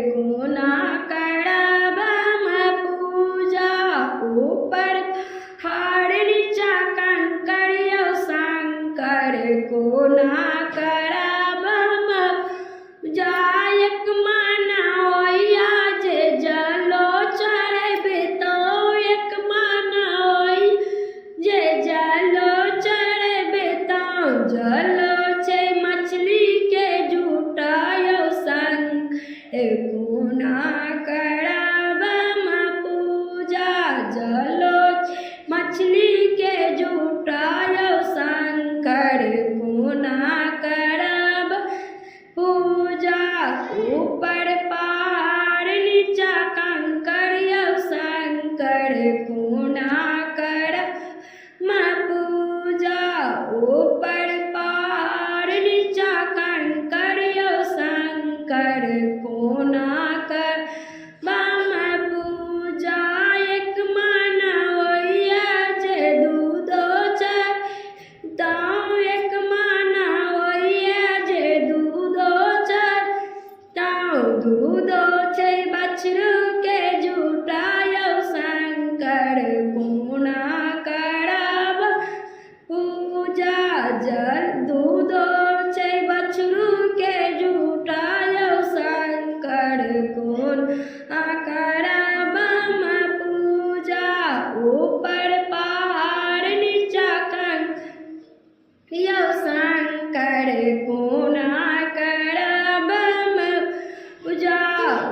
कोना करब हम पूजा। ऊपर पहाड़ नीचा कंकड़ यौ शंकर कोना करब हम पूजा। एक माना होइया जे जलो चढ़ेबै तऽ, एक माना होई जे जलो चढ़ेबै तऽ, जलो छै मछली के जुटायौ शंकर कोना करब हम पूजा। जलो मछली के जुटायौ शंकर कोना करब पूजा। ऊपर पहाड़ नीचा कंकड़ यौ शंकर कोना करब पूजा। ऊपर पहाड़ नीचा कंकड़ यौ शंकर कोना करब पूजा। एक माना होइया जे दूधो चढ़तौं, एक माना होइया जे दूधो चढ़तौं, दूधो छै बछरू के जुटायौ शंकर कोना करब पूजा। जल दूधो छै बछरू के जुटायौ शंकर कोना करब पूजा। ऊपर पहाड़ नीचा कंकड़ यौ शंकर कोना करब पूजा।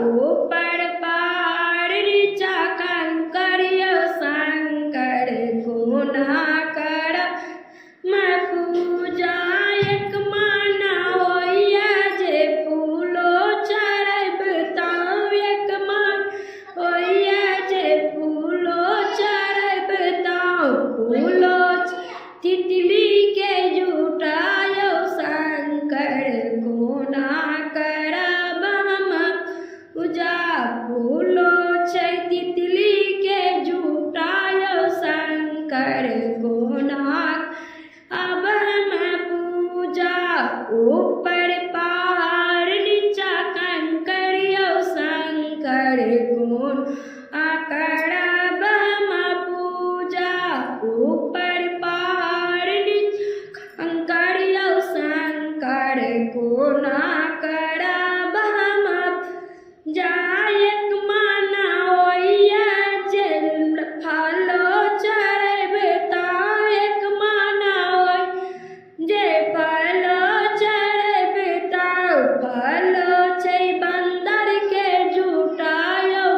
ऊपर पहाड़ नीचा कंकड़ यौ शंकर कोना करब पूजा। एक माना होइया जे फूलो चढ़ैबतौं, एक मान होइया जे फूलो चढ़ैबतौं, फूलो तितली के जुटायौ शंकर कोना करब हम पूजा। फूलो छै तितली के जुटायौ शंकर कोना अब हम पूजा। ऊपर पहाड़ नीचा कंकड़ यौ शंकर कोना करब हम पूजा। ऊपर पहाड़ नीचा कंकड़ यौ शंकर कोना करब हम पूजा। एक माना होइया जे फलो चढ़ैबतौं, एक माना होई जे फलो चढ़ैबतौं, फलो छै बन्दर के जुटायौ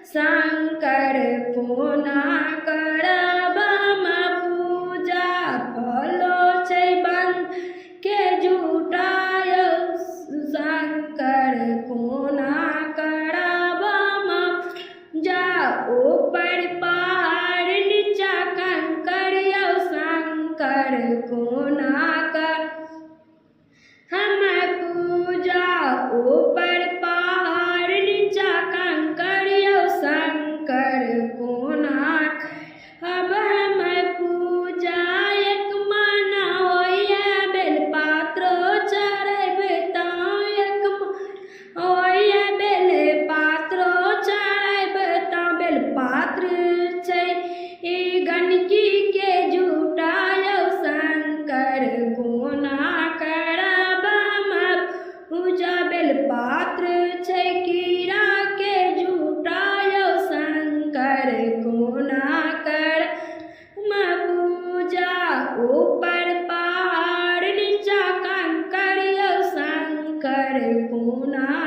शंकर कोना करब हम पूजा। फलो छै बन्दर के जुटायौ शंकर कोना करब हम पूजा। ऊपर पहाड़ नीचा कंकड़ यौ शंकर कोना कर हम पूजा। ऊपर पहाड़ नीचा कंकड़ यौ शंकर कोना अब हम पूजा। एक माना होइया बेलपात्रो चढ़ैबतौं, एक होइया बेलपात्रो चढ़ैबतौं, बेलपात्र छै ई गनकी के जुटायौ शंकर कोना करब हम पूजा। बेलपात्र छै कीड़ा के जुटायौ शंकर कोना कर पूजा। ऊपर पहाड़ नीचा कंकड़ यौ शंकर कोना